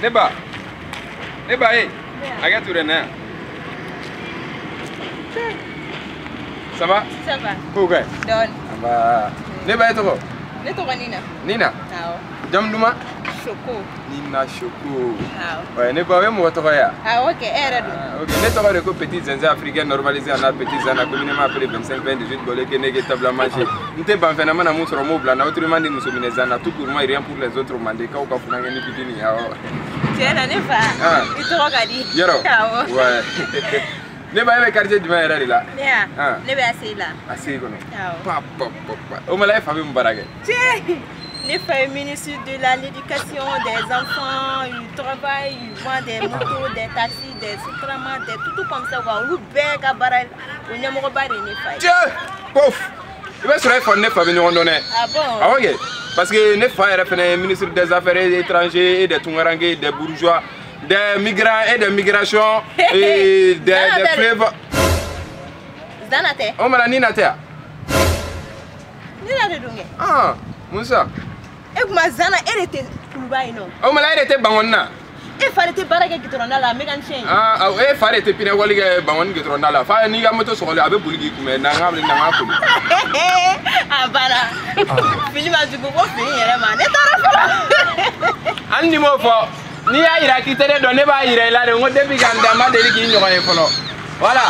Ne ba. Ne ba ye. Hakɛ to dɛ na yan. Ça va? Ça va. Ko ka ɲi? Dɔɔni. Nba. Ne ba, e tɔgɔ? Ne tɔgɔ Nina. Nina? Awɔ. Jamu duman? Soko. Nina Soko. Awɔ. Ouais, ne ba, o ye mɔgɔ tɔgɔ ye wa? Awɔ kɛ, e yɛrɛ dun? Ah, ok, ne tɔgɔ de ko Petit Zinzin africain normalisé en art petit Zana, communément appelé 25 20 18 bolé nege table à manger. N tɛ ban fɛn na, n mana mun sɔrɔ n b'o bila n na, autrement dit muso minɛ Zana tout pour moi, rien pour les autres mandekaw ka funankɛni fitinin, awɔ. Tiɲɛ na ne fa. Ah. I tɔgɔ ka di. Yɔrɔ? Awɔ. Ouais. Ne ba, e bɛ quartier jumɛn yɛrɛ de la? Ne ya? Ah. Ne bɛ ACI la. ACI kɔnɔ. Awɔ. Pa pa pa pa. O ma la e fa bɛ mun baara kɛ? Tiɲɛ. Ne fa est ministre de l'éducation des enfants, il travaille, il vend des motos, des taxis, des Sotrama, des tout, tout comme ça quoi. Olu bɛɛ ka baara o ɲɛmɔgɔba de ye ne fa ye. Tiɲɛ! Pof! I bɛ sɔrɔ e fa ni ne fa bɛ ɲɔgɔn dɔn dɛ. Ah bon? Awɔ kɛ. Parce que ne fa yɛrɛ fɛnɛ ye ministre des affaires étrangères et des tungaranke, des bourgeois, des migrants et des migrations et des fleuves. Zana tɛ? O ma la Nina tɛ wa? Nina de don kɛ. Ah, mun sa? E kuma Zana, e de tɛ kuluba yen nɔ. O ma la e de tɛ Bangɔni na? E fa de tɛ baara kɛ goudron da la, mécanicien. Ah, awɔ, e fa de tɛ pinɛkɔli kɛ Bangɔni goudron da la. Fa n'i ka moto sɔgɔlen a bɛ boli k'i kunbɛn na n ka na n ka koli. A banna. Fili ma jugu ko fili yɛrɛ ma. Ne taara fɔlɔ. Hali ni m'o fɔ, n'i y'a yira k'i tɛ ne dɔn, ne b'a yira i la de, n ko depuis ka n dan n ma deli k'i ɲɔgɔn ye fɔlɔ. Voilà.